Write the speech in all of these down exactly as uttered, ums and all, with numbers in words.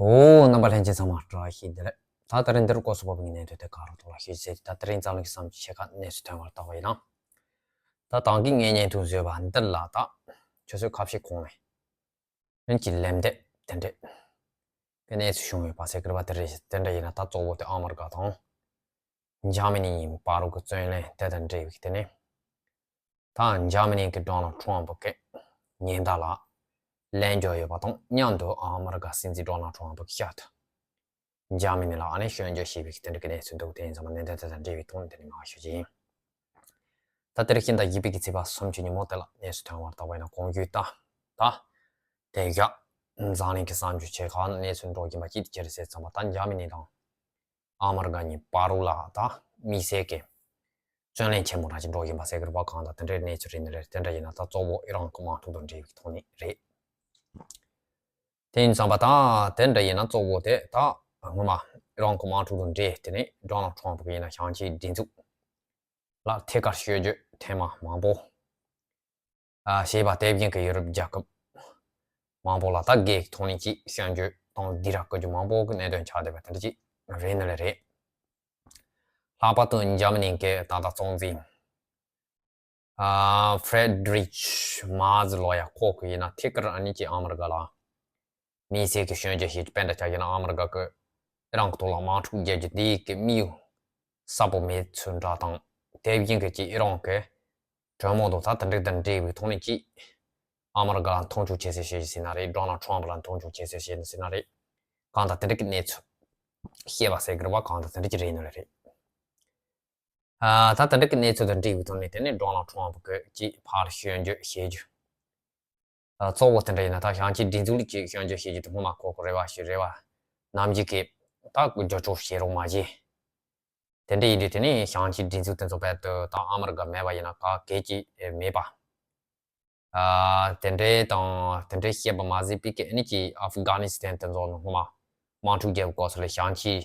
ཨོ། རྣམ་པ་ལྷན་རྒྱས་ཚང་མ་བཀྲ་ཤིས་བདེ་ལེགས། ད་དེ་རིང་འདིར་སྐོར་སོགས་པ་བུ་ངའི་གནས་དོན་དེ་ག་རུ་ཐོག་ལ་ཤོད་ཟེར། ད་དེ་རིང་འཛམ་གླིང་གི་བསམ་སྤྱོད་ཆེ་ཁག་གནས་ཚུལ་ཐོན་བར་བལྟ་བ་ཡིན་ན། ད་དེང་གི་ངའི་བརྙན་ཐུང་བཟོས་པ་འདི་ལ་ད་ཆུ་ཚོད་ཁ་ཤས་གོང་ནས་ཨིན་གྱི་ལན་འདེབས་དེ་འདྲས་གི་གནས་ཚུལ་བྱུང་ཡོད་པ་ཟེར་གི་རེད་པ། དེ་རེད། དེ་འདྲ་ཡིན་ན་ད་གཙོ་བོ་དེ་ཨ་མི་རི་ཀ་དང་འཇར་མ་ནི་ཡིན་པ་རུ་གི་བཙོན་ལེན་དེ་དང་འབྲེལ་བའི་དེ་ནས། ད་འཇར་མ་ནི་གི་ཌོ་ནལ་ཊམ་ཕ་གི་ཉེན་བརྡ་ལ་ལན་འབྱོར་ཡོད་པ་དང་མཉམ་དུ་ཨ་མི་རི་ཀ་སྲིད་འཛིན་ཌོ་ནལ་ཊམ་ཕ་གི་ཤར་དུ་འཇར་མ་ནི་ལ་ཨ་ནི་སྐྱོན་བརྗོད་བྱས་པའི་དེ་འདྲ་གི་གནས་ཚུལ་འདུག་དེ་ཡིན་ཙང་མ་གནད་དོན་དེ་དང་འབྲེལ་བའི་ཐོག་ནས་དེ་ནས་མར་ཞུ་རྒྱུ་ཡིན། ད་དེ་རིང་ཕྱི་ཟླ་བཞི་པའི་གི་ཚེས་པ་སུམ་ཅུ་ཉིན་མོ་དེ་ལ་གནས་ཚུལ་ཐོན་བར་བལྟ་བ་ཡིན་ན། གོང་ཞུས་ལྟར་ད་དེ་བཞག་འཛམ་གླིང་གི་བསམ་སྤྱོད་ཆེ་ཁག་གནས་ཚུལ་འགྲོ་བཞིན་པ་ཅིག་ཅི་རེད་ཟེར་ཙམ་པ། ད་འཇར་མ་ནི་དང་ཨ་མི་རི་ཀ་གཉིས་བར་རུ་ལ་ད་དམིགས་བསལ་གྱི་བརྩོན་ལེན་ཆེན་པོ་རང་ཅིག་འགྲོ་བཞིན་པ་ཟེར་གི་རེད་པ། གང་ལྟར་དེ་འདྲའི་གནས་ཚུལ་རེད་ནི་རེད། དེ་འདྲ་ཡིན་ན་ད་གཙོ་བོ་ཨི་རན་གྱི་དམག་འཁྲུག་དང་འབྲེལ་བའི་ཐོག་ནས་རེད། དེ་ཡིན་ཙང་པ་ད་དེ་འདྲ་ཡིན་ན་གཙོ་བོ་དེ་ད་སྔོན་མ་ཨི་རན་གྱི་དམག་འཁྲུག་དང་འབྲེལ་དེ་ནས་ཌོ་ནལ་ཊམ་ཕ་གི་ཡིན་ན་ཞིང་ཆེན་སྒྲིག་འཛུགས་ལ་ཐད་ཀར་སྐྱོན་བརྗོད་ཐེངས་མ་མང་པོ་ཨ་བྱས་པ། དེ་བཞིན་གྱི་ཡུ་རོབ་རྒྱལ་ཁབ་མང་པོ་ལ་ད་སྒེར་གྱི་ཐོག་ནས་ཅིག་སྐྱོན་བརྗོད་དང་སྡིགས་ར་བསྐུལ་རྒྱུ་མང་པོ་གི་གནད་དོན་ཆགས་བསྡད་པ་དེ་འདྲ་ཅིག་རེད་ནི་ལས་རེད། ལྷག་པར་དུ་འཇར་མ་ནི་གི་ད་ལྟ་གཙང་འཛིན་ཨ་ཧྥེ་རེ་ཌི་རིཆ་མར་ཛི་ལོ་ཡ་ཁོ་གི་ཡིན་ན་ཐད་ཀར་ཨ་ནི་ཅིག་ཨ་མི་རི་ཀ་ལ་དམིགས་བསལ་གྱི་སྐྱོན་བརྗོད་བྱེད་རྒྱུ་དཔེ་འདྲ་ཆགས་ཡིན་ན། ཨ་མི་རི་ཀ་གི་ཨི་རན་གྱི་ཐོག་ལ་དམག་འཁྲུག་རྒྱག་རྒྱུ་འདི་གི་དམིགས་ཡུལ་གསལ་པོ་མེད་ཚུལ་འདྲ་དང་། དེ་བཞིན་གྱི་ཅིག་ཨི་རན་གྱི་གྲོས་མོལ་དང་ད་དེ་འདྲ་དང་འབྲེལ་བའི་ཐོག་ནས་ཅིག་ཨ་མི་རི་ཀ་ལ་མཐོང་ཆུང་བྱེད་སྲོལ་བྱེད་ཀྱི་ཟེར་ན་རེད། ཌོ་ནལ་ཊམ་ཕ་ལ་མཐོང་ཆུང་བྱེད་སྲོལ་བྱེད་ནི་ཟེར་ན་རེད། གང་ལྟར་དེ་འདྲ་གི་གནས་ཚུལ་བཤད་པ་ཟེར་གི་རེད་པ། གང་ལྟར་དེ་འདྲ་ཅིག་རེད་ནི་ལས་རེད། ཨ་ད་དེ་འདྲ་གི་གནས་ཚུལ་དང་འབྲེལ་བའི་ཐོག་ནས་དེ་ནས་ཌོ་ནལ་ཊམ་ཕ་གི་ཅིག་ཕར་སྐྱོན་བརྗོད་བྱེད་རྒྱུ། ཨ་གཙོ་བོ་དེ་འདྲ་ཡིན་ན་ད་ཞིང་ཆེན་སྒྲིག་འཛུགས་ལ་ཅིག་སྐྱོན་བརྗོད་བྱེད་རྒྱུ་དེ་སྔོན་མ་ཁོ་གི་རེ་བ་ཞིག་རེ་བ་ནམ་རྒྱུན་གྱི་ད་རྒྱབ་སྐྱོར་བྱེད་རོགས་མ་བྱེད། དེ་འདྲ་ཡིན་དུས་དེ་ནས་ཞིང་ཆེན་སྒྲིག་འཛུགས་དེ་ཚོ་དཔེར་དུ་ད་ཨ་མི་རི་ཀ་མེད་པ་ཡིན་ན་ག་གེ་ཅིག་མེད་པ། ཨ་དེ་འདྲའི་དང་དེ་འདྲའི་བཤད་པ་མ་ཟད་པའི་གི་ཨ་ནི་ཅིག་ཨབ་གྷ་ནི་སི་ཐན་དེ་ཚོ་ནང་སྔོན་མ་དམག་འཁྲུག་རྒྱབ་སྐབས་སུ་ལ་ཞིང་ཆེན་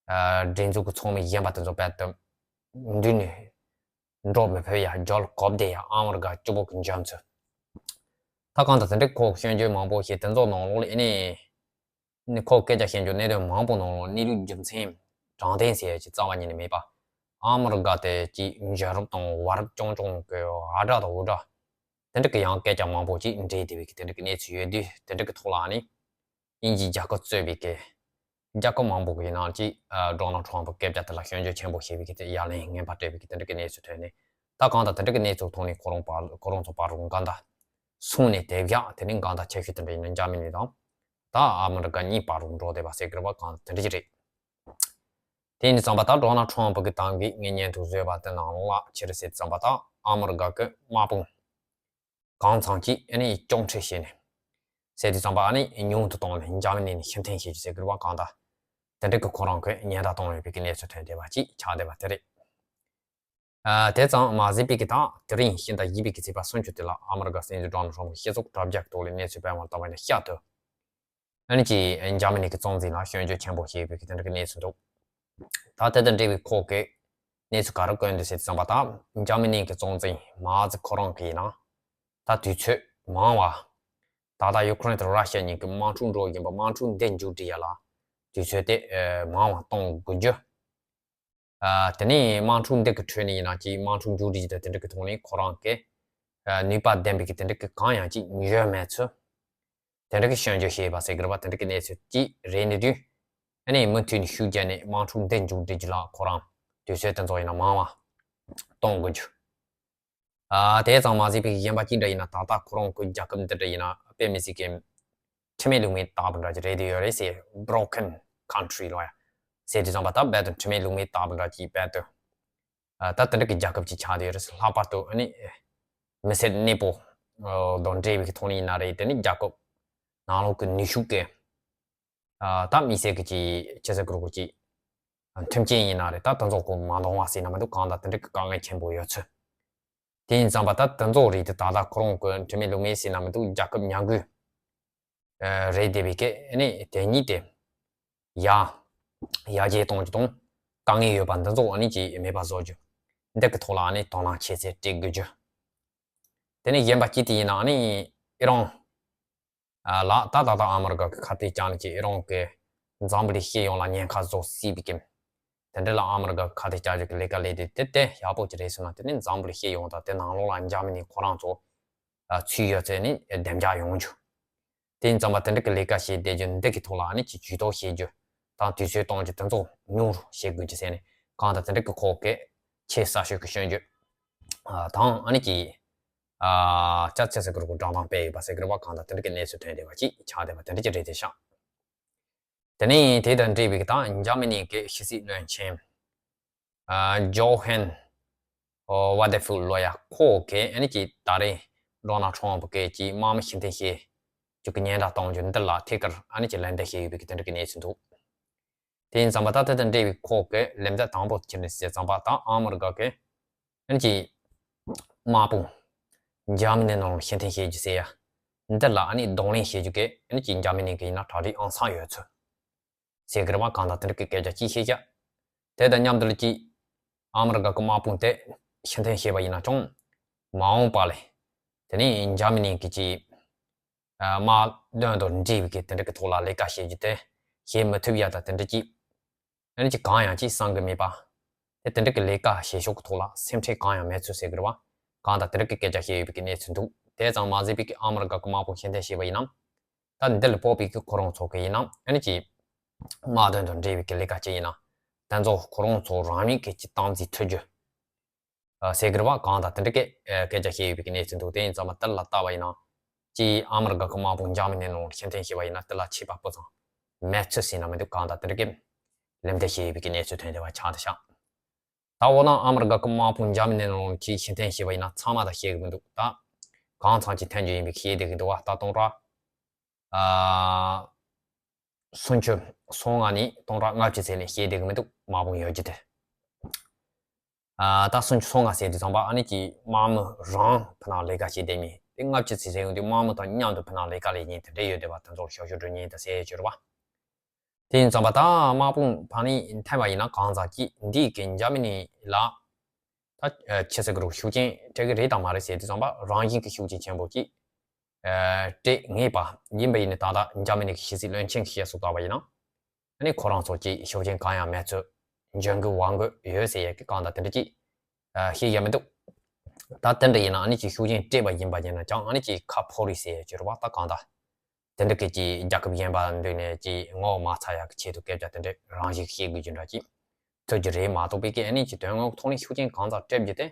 ཨ་སྒྲིག་འཛུགས་ཀྱི་ཚོགས་མི་གཞན་པ་དེ་ཚོ་དཔེར་དུ་མདུན་ནས་འགྲོ་མི་ཕོད་ཡ། རྒྱབ་ལ་གབ་བསྡད་ཡ། ཨ་མི་རི་ཀ་སྐྱོ་པོ་གི་འཇམ་ཚུལ། ད་གང་ལྟར་དེ་འདྲའི་ཁོ་སྐྱོན་བརྗོད་མང་པོ་བྱས། དེ་ཚོ་ནང་ལོགས་ལ་ཨ་ནི་ནི་ཁོ་སྐད་ཆ་བཤད་རྒྱུ་གནད་དོན་མང་པོ་ནང་ལོགས་གནས་ལུགས་རྒྱུ་མཚན་དྲང་བདེན་ཟེར་ཡ་ཅིག་རྩ་བ་ཉིད་ནས་མེད་པ། ཨ་མི་རི་ཀ་དེ་ཅིག་འཇར་རོབ་དང་བར་རོབ་རྐྱང་རྐྱང་གི་ཨ་དྲག་དང་འུ་དྲག་དེ་འདྲ་གི་ཡང་སྐད་ཆ་མང་པོ་ཅིག་འདྲེས་བསྡད་པའི་གི་དེ་འདྲ་གི་གནས་ཚུལ་ཡོད་དུས། དེ་འདྲ་གི་ཐོག་ལ་ཨ་ནི་དབྱིན་ཇིའི་རྒྱལ་ཁབ་གཙོས་པའི་གི་རྒྱལ་ཁབ་མང་པོ་གི་ནང་ཅིག་ཨ་ཌོ་ནལ་ཊམ་ཕ་སྐད་ཆ་དེ་ལ་སྐྱོན་བརྗོད་ཆེན་པོ་བྱས་པའི་གི་དེ་ཡ་ལན་ངན་པ་སྤྲད་པའི་གི་དེ་འདྲ་གི་གནས་ཚུལ་ཐོན་ནས། ད་གང་ལྟར་དེ་འདྲ་གི་གནས་ཚུལ་ཐོག་ནས་ཁོ་རང་བར་ཁོ་རང་ཚོ་བར་རུ་འགལ་ཟླ་སོང་ནས་དེ་བཞག་དེ་ནས་འགལ་ཟླ་ཆེ་ཤོས་དེ་འདྲ་ཡིན་ན་འཇར་མ་ནི་དང་ད་ཨ་མི་རི་ཀ་གཉིས་བར་རུ་འགྲོ་བསྡད་པ་ཟེར་གི་རེད་པ། གང་དེ་འདྲ་ཅིག་རེད། དེ་ཡིན་ཙང་པ་ད་ཌོ་ནལ་ཊམ་ཕ་གི་ཏང་གིས་ངས་བརྙན་ཐུང་བཟོས་པ་དེ་ནང་ལ་ཅི་རེད་ཟེར་ཙང་པ། ད་ཨ་མི་རི་ཀ་གི་དམག་དཔུང་གང་ཚང་གིས་ཨ་ནི་སྐྱོན་བྲལ་བྱས་ནས་ཟེར་དུས་ཙམ་པ་ཨ་ནི་ཉུང་དུ་གཏོང་ནས་འཇར་མ་ནི་ནས་ཕྱིར་འཐེན་བྱེད་རྒྱུ་ཟེར་གི་རེད་པ། གང་ལྟར་དེ་འདྲ་གི་ཁོ་རང་གི་ཉེན་བརྡ་གཏོང་ཡོད་པའི་གི་གནས་ཚུལ་ཐོན་བསྡད་པ་ཅིག་ཆགས་བསྡད་པ་དེ་རེད། ཨ་དེ་ཙམ་མ་ཟད་པའི་གི་ད་དེ་རིང་ཕྱི་ཟླ་བཞི་པའི་གི་ཚེས་པ་སུམ་ཅུ་དེ་ལ་ཨ་མི་རི་ཀ་སྲིད་འཛིན་ཌོ་ནལ་ཊམ་ཕ་གི་སྤྱི་ཚོགས་དྲ་རྒྱ་གི་ཐོག་ལ་གནས་ཚུལ་སྤེལ་བར་བལྟ་བ་ཡིན་ན། ཤར་དུ་ཨ་ནི་ཅིག་འཇར་མ་ནི་གི་གཙང་འཛིན་ལ་སྐྱོན་བརྗོད་ཆེན་པོ་བྱས་པའི་གི་དེ་འདྲ་གི་གནས་ཚུལ་འདུག་ད་དེ་དང་འབྲེལ་བའི་ཁོ་གི་གནས་ཚུལ་ག་རེ་བཀོད་འདུག་ཟེར་དུས་ཙམ་པ། ད་འཇར་མ་ནི་གི་གཙང་འཛིན་མར་ཛི་ཁོ་རང་གི་ཡིན་ན་ད་དུས་ཚོད་མང་བ། ད་ལྟ་ཡུ་ཁུ་རེན་དང་ར་ཤ་གཉིས་ཀྱི་དམག་འཁྲུག་འགྲོ་བཞིན་པ། དམག་འཁྲུག་འདི་མཇུག་སྒྲིལ་ཡ་ལ་དུས་ཚོད་དེ་ཨ་མང་བ་གཏོང་དགོས་རྒྱུ། ཨ་དེ་ནས་དམག་འཁྲུག་འདི་གི་ཁྲོད་ནས་ཡིན་ན་ཅིག་དམག་འཁྲུག་མཇུག་སྒྲིལ་གྱི་དེ་འདྲ་གི་ཐོག་ནས་ཁོ་རང་གི་ཨ་ནུས་པ་ལྡན་པའི་གི་དེ་འདྲ་གི་གང་ཡང་ཅིག་ཡོད་མེད་ཚུལ། དེ་འདྲ་གི་སྐྱོན་བརྗོད་བྱས་པ་ཟེར་གི་རེད་པ། དེ་འདྲ་གི་གནས་ཚུལ་ཅིག་རེད་འདི་དུས། ཨ་ནི་མུ་མཐུད་ནས་ཤུགས་བརྒྱབ་ནས་དམག་འཁྲུག་འདི་མཇུག་སྒྲིལ་རྒྱུ་ལ་ཁོ་རང་དུས་ཚོད་དེ་ཚོ་ཡིན་ན་མང་བ་གཏོང་དགོས་རྒྱུ། ཨ་དེ་ཙམ་མ་ཟད་པའི་གཞན་པ་ཅིག་འདྲ་ཡིན་ན། ད་ལྟ་ཁོ་རང་གི་རྒྱལ་ཁབ་འདི་འདྲ་ཡིན་ན་དཔེ་མི་སྲིད་ཀྱི་ཁྲིམས་མེད་ལུགས་མེད་ལྟ་བུ་འདྲ་ཅིག་རེད་དེ་ཡོད་རེད་ཟེར། Broken country ལོ་ཡ་ཟེར་དུས་ཙམ་པ། ད་རྦད་དེ་ཁྲིམས་མེད་ལུགས་མེད་ལྟ་བུ་འདྲ་ཅིག་རྦད་དེ་ཨ་ད་དེ་འདྲ་གི་རྒྱལ་ཁབ་ཅིག་ཆགས་བསྡད་ཡོད་རེད། ལྷག་པར་དུ་ཨ་ནི་མི་སེར་གནས་སྤོ་ཨ་དང་འབྲེལ་བའི་ཐོག་ནས་ཡིན་ན་རེད། དེ་ནི་རྒྱལ་ཁབ་ནང་ལོགས་ཀྱི་ནུས་ཤུགས་ཀྱི་ཨ་ད་མི་སེར་གྱི་ཅིག་ཅི་ཟེར་དགོས་རེད། ཅིག་མཐུན་རྐྱེན་ཡིན་ན་རེད། ད་དེ་ཚོ་ཁོ་མ་འདང་བ་ཟེར་ན་མི་འདུག་གང་ལྟར་དེ་འདྲ་གི་དཀའ་ངལ་ཆེན་པོ་ཡོད་ཚུལ། དེ་ཡིན་ཙང་པ་ད་དེ་ཚོ་རེད་དེ། ད་ལྟ་ཁོ་རང་གི་ཁྲིམས་མེད་ལུགས་མེད་ཟེར་ན་མི་འདུག་རྒྱལ་ཁབ་ཉམས་རྒུད་ཨ་རེད་བསྡད་པའི་གི་ཨ་ནི་དེ་གཉིས་དེ་ཡར་ཡར་རྒྱས་གཏོང་རྒྱུ་དང་དཀའ་ངལ་ཡོད་པ་འདི་ཚོ་ཨ་ནི་ཅིག་མེད་པ་བཟོ་རྒྱུ། འདི་གི་ཐོག་ལ་ཨ་ནི་དོ་སྣང་ཆེ་ཚད་སྤྲད་དགོས་རྒྱུ། དེ་ནས་གཞན་པ་གཅིག་དེ་ཡིན་ན་ཨ་ནི་ཨི་རན། ལ་ད་ད་ལྟ་ཨ་མི་རི་ཀ་གི་ཁ་གཏད་བཅག་ནས་ཀྱི་ཨི་རན་གི་འཛམ་བུ་གླིང་སྤྱི་ཡོངས་ལ་ཉེན་ཁ་བཟོ་སྲིད་པའི་གི། དེ་འདྲ་ལ་ཨ་མི་རི་ཀ་ཁ་གཏད་བཅག་རྒྱུ་གི་ལས་ཀ་ལས་དེ་དེ་དེ་ཡག་པོ་ཅིག་རེད་ཟེར་ན། དེ་ནི་འཛམ་བུ་གླིང་སྤྱི་ཡོངས་དང་དེ་ནང་ལོགས་ལ་འཇར་མ་ནི་ཁོ་རང་ཚོ་ཚུད་ཡོད་ཚད་ནི་བདེ་འཇགས་ཡོང་རྒྱུ། དེ་ཡིན་ཙང་མ་དེ་འདྲ་གི་ལས་ཀ་བྱེད་བསྡད་རྒྱུ་འདི་གི་ཐོག་ལ་ཨ་ནི་ཅིག་ཇུས་གཏོགས་བྱེད་རྒྱུ་དང་དུས་ཚོད་གཏོང་རྒྱུ་དེ་ཚོ་ཉུང་རུ་བྱེད་དགོས་རྒྱུ་ཟེར་ནས་གང་ལྟར་དེ་འདྲ་གི་ཁོག་གི་ཆེས་གསར་ཤོས་ཀྱི་སྐྱོན་བརྗོད་དང་ཨ་ནི་ཅིག་ཅག་ཆེ་ས་གི་རུ་གུ་སྦྲང་ཐང་སྤེལ་ཡོད་པ་ཟེར་གི་རུ་བ་གང་ལྟར་དེ་འདྲ་གི་གནས་ཚུལ་ཐོན་བསྡད་པ་ཅིག་ཆགས་བསྡད་པ་དེ་འདྲ་ཅིག་རེད་དེ་ཤག་དེ་ནས་དེ་དང་འབྲེལ་བའི་དང་འཇར་མ་ནི་གི་ཕྱི་སྲིད་བློན་ཆེན་ཇོ་ཧན་ཝ་དེ་ཧྥུ་ལོ་ཡ་ཁོ་གིས་ཨ་ནི་ཅིག་ད་རེས་ཌོ་ནལ་ཁྲོམ་ཕུ་གིས་ཅིག་དམག་མི་ཕྱིར་འཐེན་བྱེད་རྒྱུ་གི་ཉེན་བརྡ་གཏོང་རྒྱུ་འདི་ལ་ཐད་ཀར་ཨ་ནི་ཅིག་ལན་འདེབས་བྱས་ཡོད་པའི་གི་དེ་འདྲ་གི་གནས་ཚུལ་འདུག་དེ་ཡིན་ཙང་པ་ད་ལྟ་དང་འབྲེལ་བའི་ཁོག་གི་ལན་འདེབས་དང་པོ་ཅི་རེད་ཟེར་ཙང་པ་ད་ཨ་མི་རི་ཀ་གི་ཨ་ནི་ཅིག་དམག་དཔུང་འཇར་མ་ནི་ནང་ལ་ཕྱིར་འཐེན་བྱེད་རྒྱུ་ཟེར་ཡ་འདི་ལ་ཨ་ནི་གདོང་ལེན་བྱེད་རྒྱུ་གི་ཨ་ནི་ཅིག་འཇར་མ་ནི་གི་ཡིན་ན་གྲ་སྒྲིག་ཨང་གསར་ཡོད་ཚུལ། ཟེར་གི་རེད་བ། གང་ལྟར་དེ་འདྲ་གི་སྐད་ཆ་ཅིག་བཤད་ཀྱ། དེ་དང་མཉམ་དུ་ལ་ཅིག་ཨ་མི་རི་ཀ་གི་དམག་དཔུང་དེ་ཕྱིར་འཐེན་བྱས་པ་ཡིན་ན་ཀྱང་མ་འོངས་པ་ལ་དེ་ནས་འཇར་མ་ནི་གི་ཅིག་དམག་དོན་དང་འབྲེལ་བའི་གི་དེ་འདྲ་གི་ཐོག་ལ་ལས་ཀ་བྱེད་རྒྱུ་དེ་བྱེད་མི་ཐུབ་ཡ་ད་དེ་འདྲ་ཅིག་ཨ་ནི་ཅིག་གང་ཡང་ཅིག་བསམ་གི་མེད་པ། དེ་དེ་འདྲ་གི་ལས་ཀ་བྱེད་ཕྱོགས་གི་ཐོག་ལ་སེམས་ཁྲལ་གང་ཡང་མེད་ཚུལ་ཟེར་གི་རེད་བ། གང་ལྟར་དེ་འདྲ་གི་སྐད་ཆ་བཤད་ཡོད་པའི་གི་གནས་ཚུལ་འདུག་དེ་ཙམ་མ་ཟད་པའི་གི་ཨ་མི་རི་ཀ་གི་དམག་དཔུང་ཕྱིར་འཐེན་བྱས་པ་ཡིན་ན། ད་འདི་ལ་སྤོབས་པའི་གི་ཁོ་རང་ཚོ་གི་ཡིན་ན་ཨ་ནི་ཅིག་དམག་དོན་དང་འབྲེལ་བའི་གི་ལས་ཀ་ཅིག་ཡིན་ན། དེ་ཚོ་ཁོ་རང་ཚོ་རང་མོས་གི་ཅིག་སྟངས་འཛིན་ཐུབ་རྒྱུ་ཟེར་གི་རེད་བ། གང་ལྟར་དེ་འདྲ་གི་སྐད་ཆ་བཤད་ཡོད་པའི་གི་གནས་ཚུལ་འདུག་དེ་ཡིན་ཙང་མ་དེ་ལ་ལྟ་བ་ཡིན་ན། ཅིག་ཨ་མི་རི་ཀ་གི་དམག་དཔུང་འཇར་མ་ནི་ནང་ལ་ཕྱིར་འཐེན་བྱས་པ་ཡིན་ན་དེ་ལ་ཆད་པ་སྤུ་ཙམ་མེད་ཚུལ་ཟེར་ན་མི་འདུག་གང་ལྟར་དེ་འདྲ་གི་ལན་འདེབས་བྱས་ཡོད་པའི་གི་གནས་ཚུལ་ཐོན་བསྡད་པ་ཆགས་བསྡད་ཤག་ད་འོ་ན་ཨ་མི་རི་ཀ་གི་དམག་དཔུང་འཇར་མ་ནི་ནང་ལ་ཅིག་ཕྱིར་འཐེན་བྱས་པ་ཡིན་ན་ཚང་མ་ད་ཤེས་གི་མི་འདུག་ད་གང་ཚང་ཅིག་ཐོན་རྒྱུ་ཡིན་པའི་ཤེས་བསྡད་གི་འདུག་བ། ད་སྟོང་ཕྲག་ཨ་སུམ་ཅུ་སོ་ལྔ་ནས་སྟོང་ཕྲག་ལྔ་བཅུ་ཟེར་ནས་བཤད་བསྡད་གི་མི་འདུག་དམག་དཔུང་ཡོད་རྒྱུ་དེ། ཨ་ད་སུམ་ཅུ་སོ་ལྔ་ཟེར་དུས་ཙམ་པ་ཨ་ནི་ཅིག་དམག་མི་རང་ཕུ་ནང་ལས་ཀ་བྱེད་བསྡད་མི་དེ་ལྔ་བཅུ་ཟེར་ཡོང་དུས་དམག་མི་དང་མཉམ་དུ་ཕུ་ནང་ལས་ཀ་ལས་མཁན་དེ་འདྲ་ཡོད་བསྡད་པ་དེ་ཚོར་ཞབས་ཞུ་སྒྲུབ་མཁན་དེ་ཟེར་ཡོད་ཅེས་རེད་བ། དེ་ཡིན་ཙམ་པ་ད་དམག་དཔུང་ཕར་ནས་འཐེན་པ་ཡིན་ན་གང་ཟག་གཅིག་འདིས་གི་འཇར་མ་ནི་ལ་ད་ཆི་ཟེར་གི་རུ་ཤུགས་རྐྱེན་སྤྲད་གི་རེད་དང་མ་རེད་ཟེར་དུས་ཙམ་པ་རང་བཞིན་གི་ཤུགས་རྐྱེན་ཆེན་པོ་གཅིག་སྤྲད་ངེས་པ་ཡིན་པ་ཡིན་ནི་ད་ལྟ་འཇར་མ་ནི་གི་ཕྱི་སྲིད་བློན་ཆེན་གྱིས་བཤད་སྲོལ་ལྟར་བ་ཡིན་ན། ཨ་ནི་ཁོ་རང་ཚོ་གཅིག་ཤུགས་རྐྱེན་གང་ཡང་མེད་ཚུལ་འཇོན་གི་དབང་གི་ཡོད་ཟེར་ཡས་གི་གང་ལྟར་དེ་འདྲ་གཅིག་ཤེས་ཡ་མི་འདུག་ད་དེ་འདྲ་ཡིན་ན་ཨ་ནི་གཅིག་ཤུགས་རྐྱེན་སྤྲད་པ་ཡིན་པ་ཡིན་ན་ཀྱང་ཨ་ནི་གཅིག་ཁ་ཕོ་རེད་ཟེར་ཡས་ཅིག་རེད་བ། ད་གང་ལྟར་དེ་འདྲ་གི་གཅིག་རྒྱལ་ཁབ་གཞན་པ་འདུག་ནས་གཅིག་ངོ་མ་ཚ་ཡ་གི་ཆེད་དུ་སྐད་ཆ་དེ་འདྲ་རང་བཞིན་གྱིས་བཤད་དགོས་རྒྱུ་འདྲ་གཅིག་ཐུབ་རྒྱུ་རེད་མ་གཏོགས་པའི་གི་ཨ་ནི་གཅིག་དོན་དངོས་ཐོག་ནས་ཤུགས་རྐྱེན་གང་ཙམ་སྤྲད་རྒྱུ་དེ་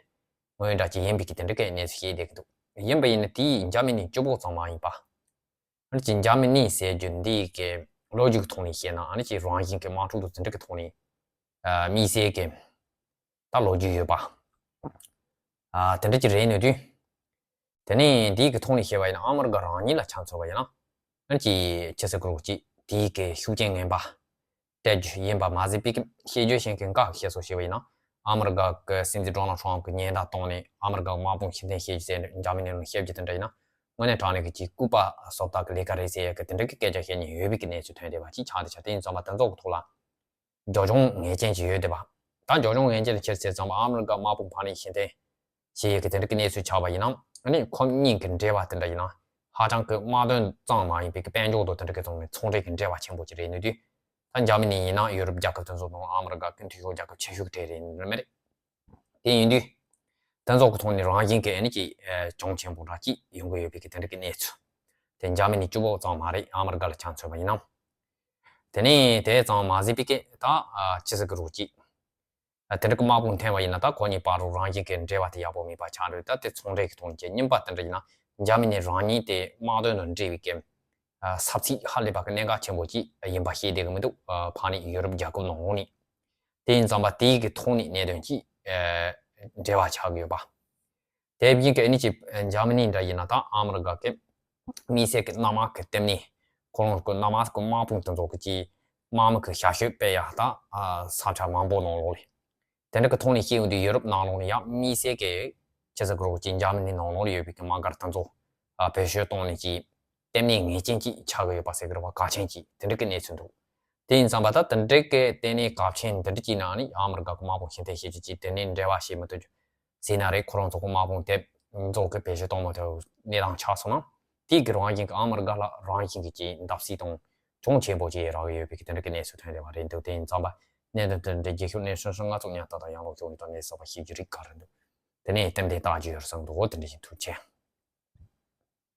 དངོས་འདྲ་གཅིག་ཡིན་པའི་གི་དེ་འདྲ་གི་གནས་ཚུལ་བཤད་བསྡད་གི་འདུག་ཡིན་པ་ཡིན་ན་དེའི་འཇར་མ་ནི་གཅིག་པོ་ཙམ་མ་ཡིན་པ། ཨ་ནི་གཅིག་འཇར་མ་ནི་ཟེར་རྒྱུ་འདི་གི་ལོ་རྒྱུས་ཀྱི་ཐོག་ནས་བཤད་ན་ཨ་ནི་གཅིག་རང་བཞིན་གྱི་དམག་འཁྲུག་དང་དེ་འདྲ་གི་ཐོག་ནས་ཨ་དམིགས་བསལ་གྱི་ད་ལོ་རྒྱུས་ཡོད་པ། ཨ་དེ་འདྲ་གཅིག་རེད་ནོ་དུས། དེ་ནས་འདི་གི་ཐོག་ནས་བཤད་པ་ཡིན་ན་ཨ་མི་རི་ཀ་རང་ཉིད་ལ་ཆ་མཚོན་པ་ཡིན་ན་ཨ་ནི་གཅིག་ཆི་ཟེར་གི་རུ་གཅིག་དེའི་གི་ཤུགས་རྐྱེན་ངན་པ་སྤྲད་རྒྱུ་ཡིན་པ་མ་ཟད་པའི་གི་བཤད་རྒྱུ་ཤེས་མཁན་འགའ་གིས་བཤད་སྲོལ་བཤད་པ་ཡིན་ན་ཨ་མི་རི་ཀ་གི་སྲིད་འཛིན་ཌོ་ནལ་ཊམ་གི་ཉེན་བརྡ་བཏང་ནས་ཨ་མི་རི་ཀ་དམག་དཔུང་ཕྱིར་འཐེན་བྱེད་རྒྱུ་ཟེར་ནས་འཇར་མ་ནི་ནང་བཤད་རྒྱུ་དེ་འདྲ་ཡིན་ན་དངོས་གནས་དྲང་གནས་ཀྱི་ཅིག་ལྐུགས་པ་སོབ་ཏག་གི་ལས་ཀ་རེད་ཟེར་ཡ་གི་དེ་འདྲ་གི་སྐད་ཆ་བཤད་མཁན་ཡོད་པའི་གི་གནས་ཚུལ་ཐོན་བསྡད་པ་ཅིག་ཆགས་བསྡད་ཤག་དེ་ཡིན་ཙང་མ་དེ་ཚོ་གི་ཐོག་ལ་འབྱོར་བྱུང་ངེས་ཅན་ཅིག་ཡོད་བསྡད་པ། ད་འབྱོར་བྱུང་ངེས་ཅན་ལ་ཁྱེར་ཟེར་ཙང་མ་ཨ་མི་རི་ཀ་དམག་དཔུང་ཕར་ནས་ཕྱིར་འཐེན་བྱེད་ཡས་ཀྱི་དེ་འདྲ་གི་གནས་ཚུལ་ཆགས་པ་ཡིན་ན་ཨ་ནི་ཁོ་གཉིས་ཀྱི་འབྲེལ་བ་དེ་འདྲ་ཡིན་ན་ཧ་ཅང་གི་དམག་དོན་ཙམ་མ་ཡིན་པའི་གི་དཔལ་འབྱོར་དང་དེ་འདྲ་གི་ཐོག་ནས་ཚོང་འབྲེལ་གྱི་འབྲེལ་བ་ཆེན་པོ་ཅིག་རེད་ནུས་དུས། ད་འཇར་མ་ནི་ཡིན་ན་ཡུ་རོབ་རྒྱལ་ཁབ་དེ་ཚོ་དང་ཨ་མི་རི་ཀ་གི་འཐུས་ཤོར་རྒྱལ་ཁབ་ཆེ་ཤོས་ཀྱི་གྲས་རེད་ནི་རེད་མ་རེད། དེ་ཡིན་དུས། དེ་ཚོ་གི་ཐོག་ནས་རང་བཞིན་གྱི་ཨ་ནི་ཅིག་ཨ་གྱོང་ཆེན་པོ་འདྲ་ཅིག་ཡོང་གི་ཡོད་པའི་གི་དེ་འདྲ་གི་གནས་ཚུལ། དེ་འཇར་མ་ནི་གཅིག་པོ་ཙམ་མ་རེད་ཨ་མི་རི་ཀ་ལ་ཆ་མཚོན་པ་ཡིན་ན། དེ་ནས་དེ་ཙམ་མ་ཟད་པའི་གི་ད་ཨ་ཆི་ཟེར་གི་རུ་ཅིག་ཨ་དེ་འདྲ་གི་དམག་དཔུང་འཐེན་པ་ཡིན་ན་ད་ཁོ་གཉིས་བར་དུ་རང་བཞིན་གྱི་འབྲེལ་བ་དེ་ཡག་པོ་མེད་པ་ཆགས་རེད། ད་དེ་ཚོང་འབྲེལ་གྱི་ཐོག་ནས་ཀྱི་གཉིས་པ་དེ་འདྲ་ཡིན་ན་འཇར་མ་ནི་རང་ཉིད་དེ་དམག་དོན་དང་འབྲེལ་བའི་གི་ཨ་ས་ཚིགས་ཧ་ལས་པ་གི་གནད་འགག་ཆེན་པོ་ཅིག་ཡིན་པ་ཤེས་བསྡད་གི་མི་འདུག་ཨ་ཕར་ནས་ཡུ་རོབ་རྒྱལ་ཁབ་ནང་ལོགས་ནས། དེ་ཡིན་ཙང་པ་དེའི་གི་ཐོག་ནས་གནད་དོན་གྱི་ཨ་འབྲེལ་བ་ཆགས་ཀྱི་ཡོད་པ། དེ་བཞིན་གྱི་ཨ་ནི་ཅིག་འཇར་མ་ནི་འདྲ་ཡིན་ན་ད་ཨ་མི་རི་ཀ་གི་དམིགས་བསལ་གྱི་གནམ་དམག་གི་ལྟེ་གནས་ཁོ་རང་གི་གནམ་དམག་གི་དམག་དཔུང་དེ་ཚོ་གི་ཅིག་དམག་མི་གི་ཞབས་ཞུ་སྤེལ་ཡ་ད་ས་ཆ་མང་པོ་ནང་ལོགས་ལས། དེ་འདྲ་གི་ཐོག་ནས་བཤད་ཡོང་དུས་ཡུ་རོབ་ནང་ལོགས་ནས་ཡང་དམིགས་བསལ་གྱི་ཆི་ཟེར་གི་རོ་ཅིག་འཇར་མ་ནི་ནང་ལོགས་ལ་ཡོད་པའི་གི་དམག་སྒར་དེ་ཚོ་བེད་སྤྱོད་གཏོང་ནས་ཅིག་ལྟེ་གནས་ངེས་ཅན་ཅིག་ཆགས་ཀྱི་ཡོད་པ་ཟེར་གི་རེད་བ། གལ་ཆེན་ཅིག་དེ་འདྲ་གི་གནས་ཚུལ་འདུག་དེ་ཡིན་ཙང་པ་ད་དེ་འདྲའི་གི་ལྟེ་གནས་གལ་ཆེན་འདི་འདྲ་ཅིག་ནང་ནས་ཨ་མི་རི་ཀ་གི་དམག་དཔུང་ཕྱིར་འཐེན་བྱེད་རྒྱུ་ཅིག་དེ་ནས་འབྲེལ་བ་བྱེད་མི་ཐུབ་རྒྱུ་ཟེར་ན་རེད། ཁོ་རང་ཚོ་གི་དམག་དཔུང་དེ་ཚོ་གི་བེད་སྤྱོད་གཏོང་མི་ཐུབ་གནས་སྟངས་ཆགས་སོང་ན། དེ་གི་རང་བཞིན་གྱི་ཨ་མར་ག་ལ་རང་བཞིན་གྱི་ཅིག་འདབ་སིག་དང་གྱང་ཆེན་པོ་ཅིག་རག་གི་ཡོད་པའི་གི་དེ་འདྲ་གི་གནས་ཚུལ་ཐོན་བསྡད་པ་རེད་འདུག་དེ་ཡིན་ཙང་པ་གནད་དོན་དེ་འདྲའི་རྒྱལ་ཤོར་གནས་ཤོར་ཤོར་སྔ་ཚུགས་ཉར་ཐག་དང་ཡང་ལོག་ཤོར་འདྲ་གནས་ཚུལ་པ་ཤེས་རྒྱུ་རིགས་ག་རེ་འདུག་དེ་ནས་ཏན་ཏན་བལྟ་རྒྱུ་ཡོད་བསམ་འདུག་དེ་འདྲ་ཞིག་ཐུགས་རྗེ་ཆེ།